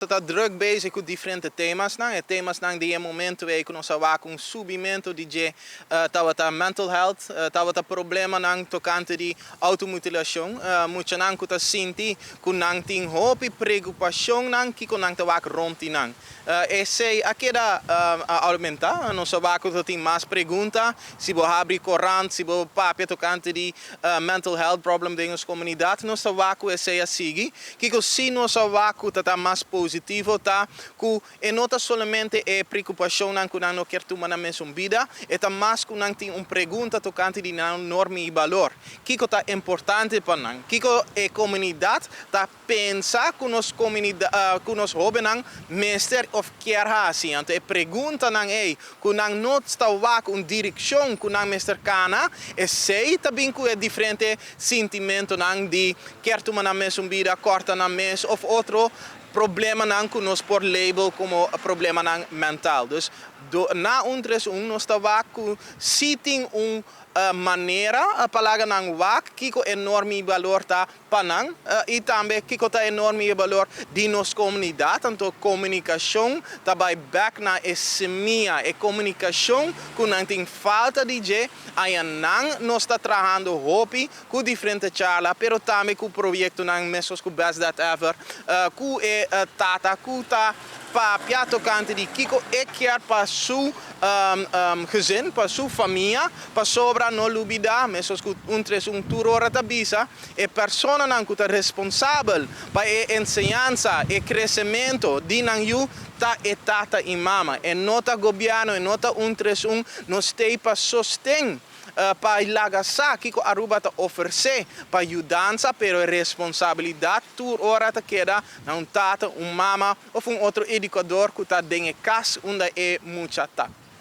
Ta druk bezig ku diferente temanan. E temanan di e momento ei ku nos a wak un subimento di dje tabata mental health, tabata problemanan tokante di outomutilashon, muchanan ku ta sinti ku nan tin hopi preokupashonnan kiko nan ta wak rònt di nan. Esei a keda oumentá. Nos a wak ku tin mas pregunta, si bo habri korant, si bo papia tokante di mental health problem den nos komunidat, nos ta wak ku esei a sigui. Kiko si nos a wak ku ta mas positivo ta ku e no ta solamente e preokupashonnan ku nan no ke tuma nan mes bida, e ta mas ku nan tin un pregunta tokante di nan norma i balor. Kiko ta importante pa nan? Kiko e komunidat ta pensa ku nos komunidat, ku nos hóbennan mester òf ke hasi? Anto e preguntanan ei ku nan no ta wak un direkshon ku nan mester kana, esei ta bin ku e diferente sentimentonan di ke tuma nan mes bida, kòrta nan mes òf otro problemanan ku nos por label komo problemanan mental. Dus na 131 nos ta wak ku si tin un manera pa laga nan wak kiko e norma i balor ta pa nan i tambe kiko ta e norma i balor di nos komunidat. Anto komunikashon ta bai back na e simia, e komunikashon ku nan tin falta di dje. Einan nos ta trahando hopi ku diferente charla, pero tambe ku proyektonan meskos ku Best Dad Ever, ku e tata ku ta papia tokante di kiko e ke pa su gezin, pa su famia, pasobra no lubidá, meskos ku 131 tur ora ta bisa, e personanan ku ta responsabel pa e enseñansa i kresementu di nan yu ta e tata i mama. E no ta gobièrnu, e no ta 131, nos t'ei pa sosten, pa laga sa kiko Aruba ta ofresé pa yudansa, pero responsabilidat tur ora ta keda na un tata, un mama òf un otro edukadó ku ta den kas unda e mucha ta.